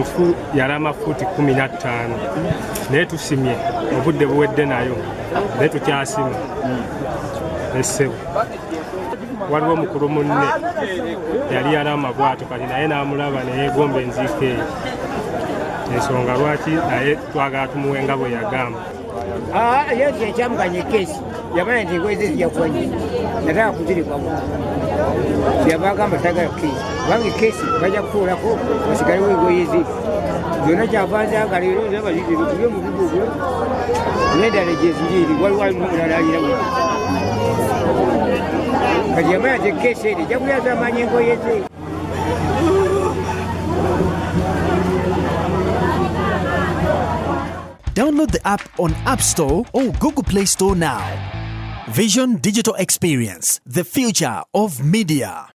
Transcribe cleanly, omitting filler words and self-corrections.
Omufu yalama fuuti 15, naye tusimye obudde buwedde nayo, naye tukyasima essebo. Waliwo mukulu munne yali yalama bw'atyo, kati naye n'amulaba neyegomba enziika eyo, ensonga lwaki naye twagala tumuwe nga bwe yagamba. Ye ekyamuganya ekeesi yamanya nti engoye ze zijja kuba nyingi, nataka kuzirekamu. Yava agamba tagala keesi, kubanga ekeesi bajja kutuulako basigalewo engoye ze zonna. Kyava nzagala era nzabazibye omugugu gwe nendala gyeziriiri, waliwo omulala alirawo. Kati yamanya nti ekeesi eri ejja kuyazamanya engoye ze. Download the app on App Store or Google Play Store now. Vision Digital Experience, the future of media.